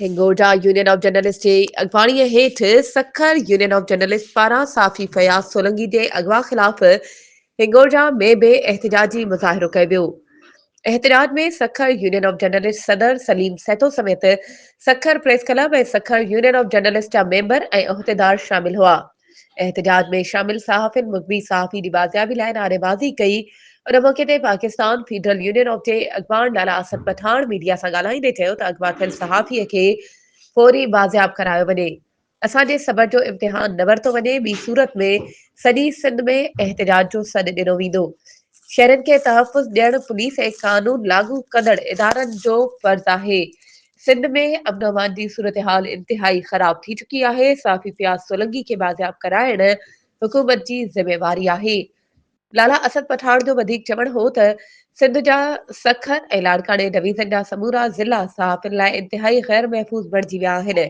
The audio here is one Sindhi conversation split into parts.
هنگورجا يونين آف جرنلسٽ جي اڳواڻيء هيٺ سکر يونين آف جرنلسٽ پاران صحافي فياض سولنگي جي اغوا خلاف هنگورجا ۾ به احتجاجي مظاهرو ڪيو ويو. احتجاج ۾ سکر يونين آف جرنلسٽ صدر سليم سهتو سميت Sukkur press club ۽ Sukkur union of journalist جا ميمبر ۽ عهديدار شامل هئا. احتجاج ۾ شامل صحافين مغوي صحافي جي بازيابي لاء نعريبازي ڪئي. ان موقعي تي پاڪستان فيڊرل يونين آف جي اڳواڻ لالا اسد پٺاڻ ميڊيا سان ڳالهائيندي چيو ته اغوا ٿيل صحافي کي فوري بازياب ڪرايو وڃي، اسان جي صبر جو امتحان نه ورتو وڃي، ٻي صورت ۾ سڄي سنڌ ۾ احتجاج جو سڏ ڏنو ويندو. شهرين کي تحفظ ڏيڻ پوليس ۽ قانون لاڳو ڪندڙ ادارن جو فرض آهي. سنڌ ۾ امن امان جي صورتحال انتهائي خراب ٿي چڪي آهي، صحافي فياض سولنگي کي بازياب ڪرائڻ حڪومت جي ذميواري آهي. لالا اسد پٺاڻ جو وڌيڪ چوڻ هو ته سنڌ جا سکر ۽ لاڙڪاڻي ڊويزن جا سمورا ضلعا صحافين لاء انتهائي غير محفوظ بڻجي ويا آهن،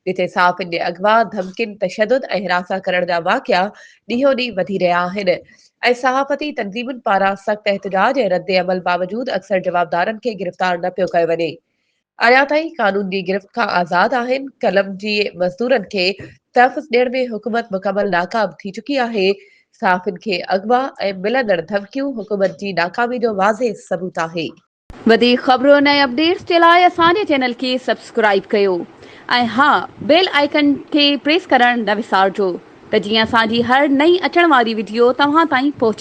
جتي صحافين جي اغوا، ڌمڪين، تشدد ۽ هراسان ڪرڻ جا واقعا ڏينهون ڏينهن وڌي رهيا آهن ۽ صحافتي تنظيمن پاران سخت احتجاج ۽ ردعمل باوجود اڪثر جوابدارن کي گرفتار نه پيو ڪيو وڃي. اڃا تائين قانون جي گرفت کان آزاد آهن، قلم جي مزدورن کي تحفظ ڏيڻ ۾ حڪومت مڪمل ناڪام ٿي چڪي آهي، صحافين کي اغوا ۽ ملندڙ ڌمڪيون حڪومت جي ناڪامي جو واضح ثبوت آهي. وڌيڪ خبرن ۽ اپڊيٽس جي لاء اسان جي چينل کي سبسڪرائيب ڪيو ۽ ها بيل آئيڪن کي پريس ڪرڻ نه وسارجو ته جيئن اسان جي هر نئين اچڻ واري وڊيو توهان تائين پهچي.